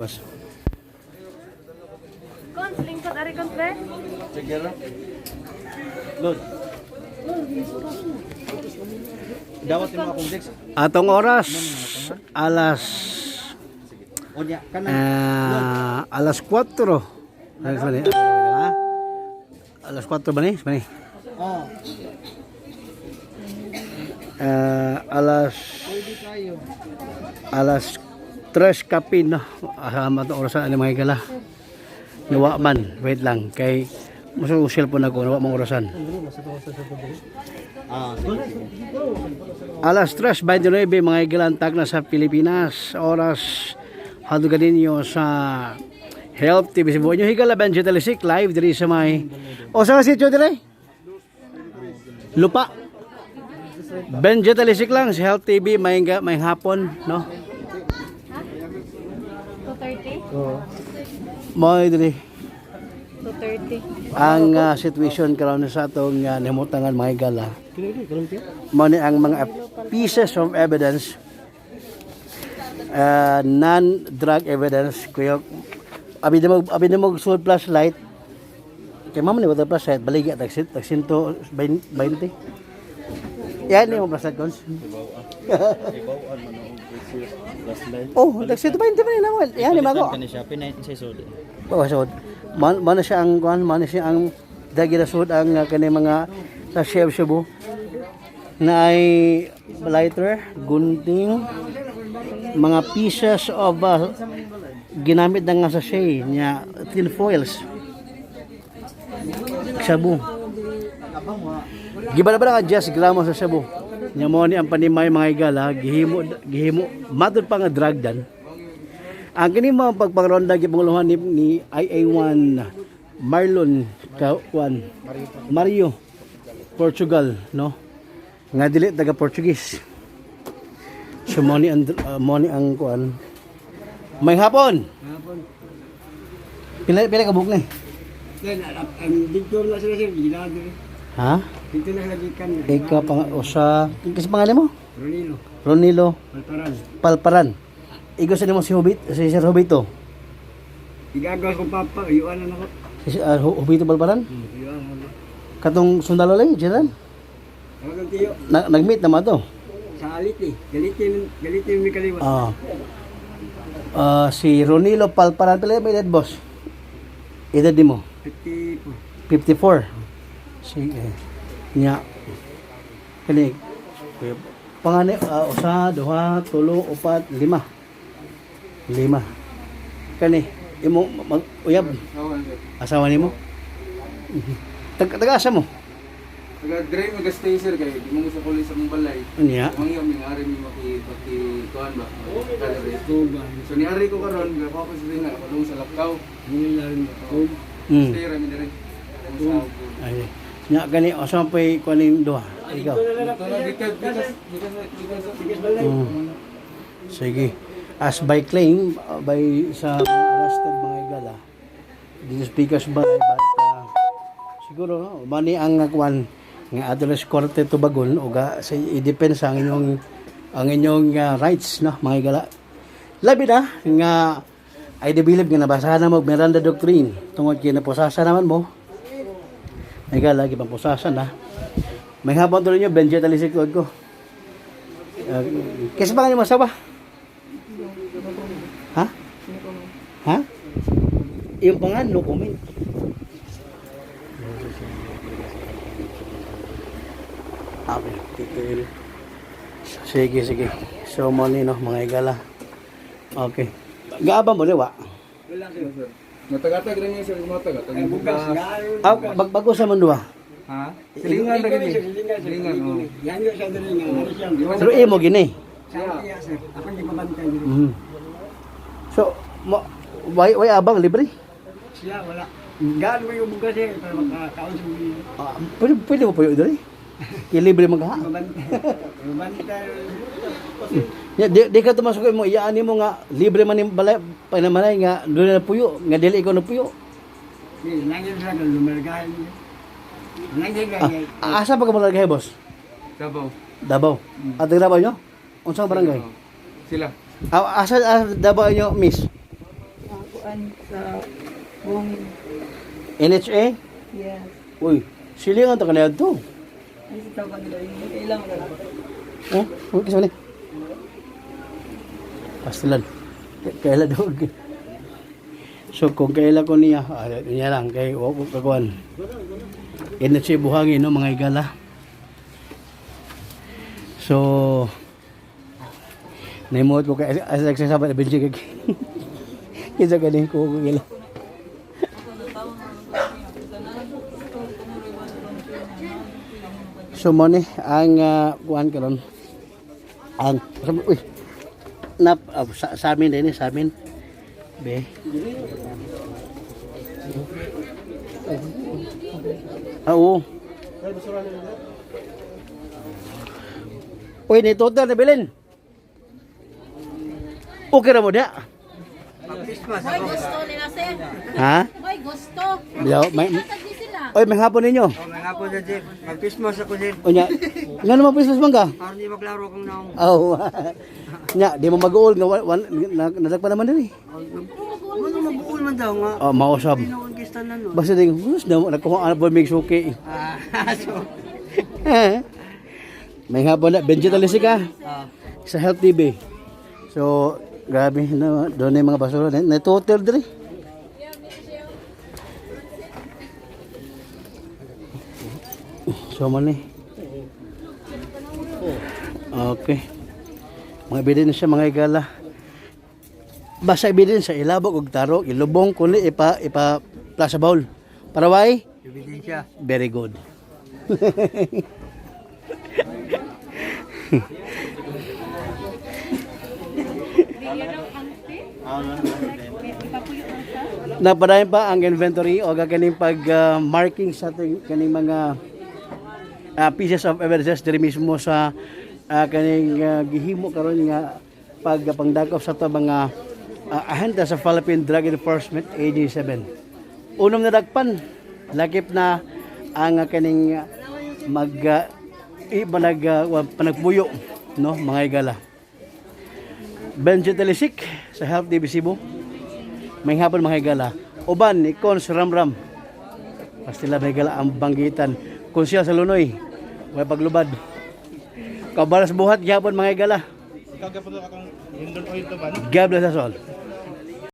Boss. Kons, lingkod ari kons be. Sige ra. Lord. Dawat yung mga kumdex. Atong oras alas Onya kana. Alas 4. Alas ba ni? Ha? Alas 4 ba ni? Ba ni? Oh, Alas pwede tayo. alas 3 kapin, no. Asama atong orasan ani, mga higala. Nawa man, wait lang kay muso cellphone ako, nawa mang orasan. Ah, sige, sige. Alas 3:29, mga higala, ang tag na sa Pilipinas. Oras hadto ninyo sa Help TV Cebu. Inyo higala Benji Talisik live diri sa may o sa sitio diri? Lupa. Benji Talisik lang sa Health TV may hapon, no? 2:30. Mo diri 2:30. ang situation karon sa atong nahimutangan, mga higala. Mo ni ang mga pieces of evidence, non-drug evidence, kuya. Abi na mo sud flashlight kay mama ni wala flashlight, baligya tag tag 120. Yan ni mo flashlight, cons. Oh, tag 120 man ni naman. Yan ni mago. Kani siya pinay sa sud. Oh, so man man siya ang kuan, man siya ang dagi na sud ang kani mga sa Chef Cebu na ay lighter, gunting, mga pieces of ginamit na nga sa shay niya, tin foils. Shabu. Giba na ba nga 10 gramo sa shabu? Nya mo ni ang panimay, mga higala, gihimo gihimo matud pa nga drug dan. Ang kini mga pagpangronda gipanguluhan ni IA1 Marlon Kuan Mario Portugal, no, nga dili taga Portuguese. So mo ni ang kuan. May hapon. Hapon. Pila pila ka buok ni? Then, ang dito na sila sir, ginado. Ha? Dito na sila gikan. Ikaw pang usa kasi pangalan mo? Ronilo, Ronilo Palparan. Palparan. Ikaw sa nimo si Hubit, si Sir Hubito. Igagawas kong papa, iyuan na ako. Si Hubito Palparan? Iyuan na ako. Katong sundalo lang, general. Tawag ang tiyo, Na, nag-meet na to. sa alit eh. Galitin, galitin mi kaliwa. Ah. Ah, si Ronilo Palparan, pila may edad, boss? Edad din mo? 54. 54. Sige. Nya. Kani. Kuya, pangani usa, duha, tulo, upat, lima. Lima. Kani imo mag uyab, asawa nimo? Taga taga asa mo? Taga dre mag stay sir kay di mo sa kulis sa mong balay. Unya. Mangyo mi ari mi maki paki kuan ba. So ni ari ko karon ga ko sa dinga kulong sa lakaw. Stay ra mi dire. Sa Ay. Nya gani asa pay kuan duha? Ikaw. Ito na gikan gikan gikan gikan sa Sige. As by claim, by sa mga arrested, mga igala, dito speakers by, but siguro no, mani ang kuan nga address korte tubagon o ga sa i-depensa ang inyong rights, no, mga igala. Labi na nga I do believe nga nabasahan na mo Miranda Doctrine tungod kay naposasa naman mo. Mga igala, gipang posasa na. May hapon tuloy niyo, Benji Talisik ko. Kasi ba nga asawa? Ha? Ha? Yung pangan, no comment. Ah, titil. Sige, sige. So, mo ni, no, mga igala. Okay. Gaaba mo, liwa? Wala sir. Sir. Natagatag ra niya sir matag tag Ay, bugas, Ah, bagbago sa man duha. Ha? Silingan ra gini. Silingan, sir. Silingan oh. Yan yun siya dali nga. Ano siya? Pero imo gini. Sa iya sir. Ako hindi pabantay. So, mo, way abang libre? Siya wala. Gaan mo yung bugas sir para makakaon sa mga Ah, pwede, pwede mo puyo dali. Kaya libre magha. pabantay. Pabantay. Ya, di ka tumasok mo iyaan nimo nga libre man yung balay panamanay nga doon na puyo nga dili ikaw na puyo. Sige, langin sila kung lumalgahan niya. Langin Ah, lang. asa pa ka malalagay, boss? Davao. Davao. At taga Davao nyo? Unsang barangay? Sila. Ah, asa Davao nyo, miss? kuan sa buhangin. NHA? Yes. Uy, silingan ta kaniya to. Ay sa tawag nila ilang ka. Oh, uy, kasi ni. Pastilan. Kaila dog. So kung kaila ko niya, ah, niya lang kay wa ko kakuan. NHA buhangin, no, mga igala. So naimuot ko kay as nagsasabat na benji kay kinsa gani ko ko gila. So mo ni ang kuan karon ang uy nap sa amin din eh, sa amin be ah, oo. Uy, ni total na bilin. Okay ra mo da. May gusto nila, sir. Ha? May gusto. Bilaw, may Tagdi sila. Oy, may hapon ninyo. Mga po sir. Mag-Christmas ako sir. Unya, ngano mo Christmas man ka? Aron di maglaro kong naong. Oh. Nya, di mo mag-uol nga nadagpa naman diri. Ano mag-uul man daw nga. Oh, mausab. Tinuon kista na no. Basta ding, gusto na nagkuha ang boy suki. Ah, so. May hapon na Benji Talisi ka sa Health TV. So, grabe na doon na yung mga basura na, na total diri. So man eh. Okay. Mga ebidensya, mga igala. Basta ebidensya ilabok og taro, ilubong kuni ipa ipa plaza bowl. Para why? Ebidensya. Very good. Napadayon pa ang inventory o kaning pag marking sa ating kaning mga pieces of evidence diri mismo sa kaning gihimo karon nga pagpangdakop sa ato mga ahente sa Philippine Drug Enforcement AG7. Unom na dagpan, lakip na ang kaning mag panagpuyo, no, mga igala. Benji Telisik sa Health TV Cebu. May hapon, mga higala. Uban ni Cons Ramram. Pastila, mga higala, ang banggitan. Konsyal sa Lunoy. May paglubad. Kabalas buhat gihapon, mga higala. God bless us all.